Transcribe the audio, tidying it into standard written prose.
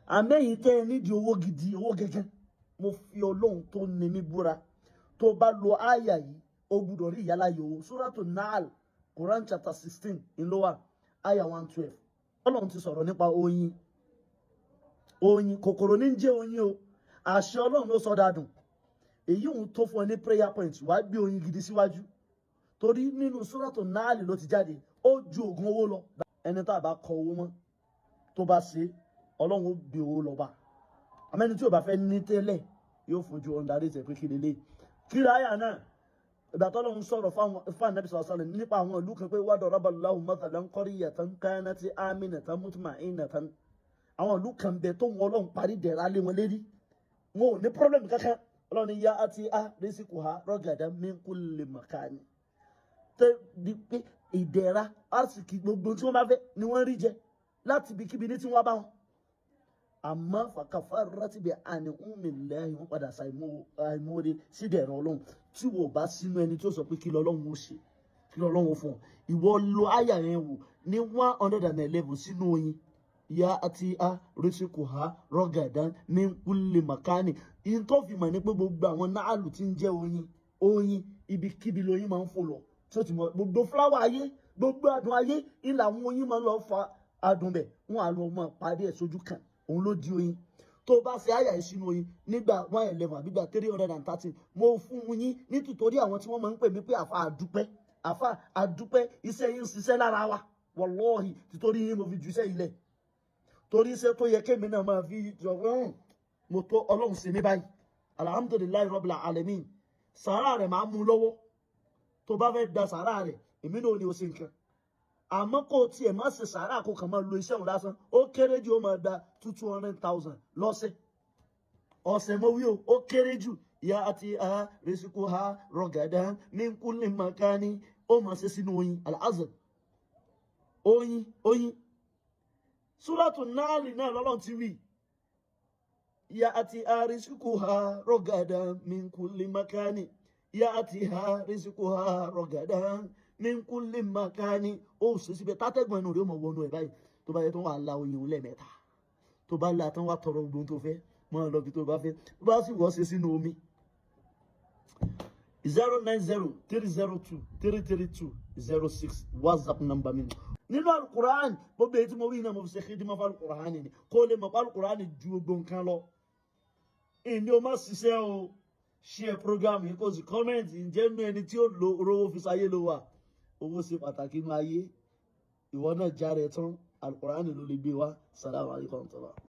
Àmẹ́yìn tẹ́ ẹ nídìí owó gidi, owó gẹ́gẹ́, mo fi Ọlọ́run tó ní mi búra, tó bá lo àyà yìí, ó gbúdọ̀ rí ìyálà yòówó. Suratu Nahl, Quran chapter 16 ńlọ́wà, àyà 112. Ọlọ́run ti sọ̀rọ̀ nípa oyin. Oyin kòkòrò ní jẹ́ oyin o. Àṣẹ Ọlọ́run ló sọ dádùn. Èyí òun tó fún ẹ ní prayer point, wàá gbé oyin gidi síwájú, torí nínú Suratu Nahl ló ti jáde. Ó ju oògùn owó lọ. Ẹni tá a bá kọ owó mọ́, tó bá ṣe, Ọlọ́run ó gbé owó lọ bá. Àmẹ́ni tí ò bá fẹ́ ní tẹ́lẹ̀, yóò fojú ọ̀ndàrí tẹ̀ pé kí lélẹ̀ kí ráyà náà. Ìgbà tó lọ́run sọ̀rọ̀ fún Ànábì sallallahu alaihi wasallam nípa àwọn ìlú kan pé wa daraballahu mathalan qaryatan kanat aminatan mutma'innatan, àwọn ìlú kan bẹ tó wọn Ọlọ́run parí dẹ̀ra lé wọn lérí, wọn ò ní problem kankan. Ọlọ́run ní ya'tiha rizquha ragadan min kulli makani, tẹ́ di pé ìdẹ̀ra àsìkí gbogbo tí wọ́n bá fẹ́ ni wọ́n rí jẹ láti ibikíbi ní tí wọ́n bá wọn. Àmọ́ fakafarat bi an'umillahi, wọ́n padà ṣàìmóore sídẹ̀rọ̀ Ọlọ́run. Tí wò bá sínú ẹni tí ó sọ pé kí lọ́lọ́run ó ṣe, kí lọ́lọ́run ó fún ọ, ìwọ lo àyà yẹn wò ní 111 sínú oyin. Ya'tiha rizquha ragadan min kulli makani. Ìyẹn tó fi mọ̀ ní pé gbogbo àwọn náàlù tí ń jẹ́ oyin, oyin ibikíbi lóyin máa ń fò lọ, tí ó ti mọ gbogbo flower ayé, gbogbo adùn ayé ìlà, àwọn oyin máa ń lọ fa adùn bẹ̀, wọn á lọ mọ parí ẹ̀ sójú kan. Òun ló di oyin. Tó o bá ṣe àyà yìí sínú oyin nígbà 111 àbígbà 313, mo fún yín nítorí àwọn tí wọ́n máa ń pè mí pé, "Àfa àdúpẹ́, àfa àdúpẹ́, iṣẹ́ yín ń ṣiṣẹ́ lára wa." Wàlọ́ọ̀hì, títorí yín mo fi ju iṣẹ́ yìí lẹ̀, torí iṣẹ́ tó yẹ kémi náà máa fi jọ pé mo tó Ọlọ́run sí ní báyìí. Alhamdulillahi rabbil alamin. Sàárà rẹ̀ máa mú lọ́wọ́. Tó bá fẹ́ gba sàárà rẹ̀, èmi náà ní o ṣe nǹkan. Àmọ́ kó tiẹ̀ má ṣe sàárà, kó kàn máa lo iṣẹ́ òun lásán, ó kéré jù, ó máa gba two hundred thousand lọ́sẹ̀ ọ̀sẹ̀. Mo wí o, ó kéré jù. Ya'tiha rizquha ragadan min kulli makani, ó máa ṣe sínú oyin al-azal, oyin, oyin. Súrátù Náàlì náà lọ́lọ́run ti wí ya'tiha rizquha ragadan min kulli makani, ya'tiha rizquha ragadan min kulli makani. Ó ṣe síbẹ̀, tátẹ́gùn ẹnu rẹ̀ ó mọ̀ wọnú ẹ̀ báyìí. Tó bá yẹ tó wà la oyin lẹ́ẹ̀mẹ́ta, tó bá la tán, wá tọrọ gbogbo tó fẹ́, mọ́ lọ bí tó bá fẹ́. Tó bá sì wọ́ ṣe sínú omi. 09030233206, WhatsApp number mi. Nínú Alukur'an, gbogbo èyí tí mo wí náà, mo fi ṣe khidima fún Alukur'an ni, kó lè mọ̀ pé Alukur'an ju gbogbo nǹkan lọ. Ìní o má ṣiṣẹ́ o, share program yìí, kó sì comment. Ǹjẹ́ nínú ẹni tí ó lo rówó fi sáyé ló wà? Owó ṣe pàtàkì nínú ayé. Ìwọ náà járe tán, Alukur'an ló lè gbé wá. Salamu alaykum tọ́lá.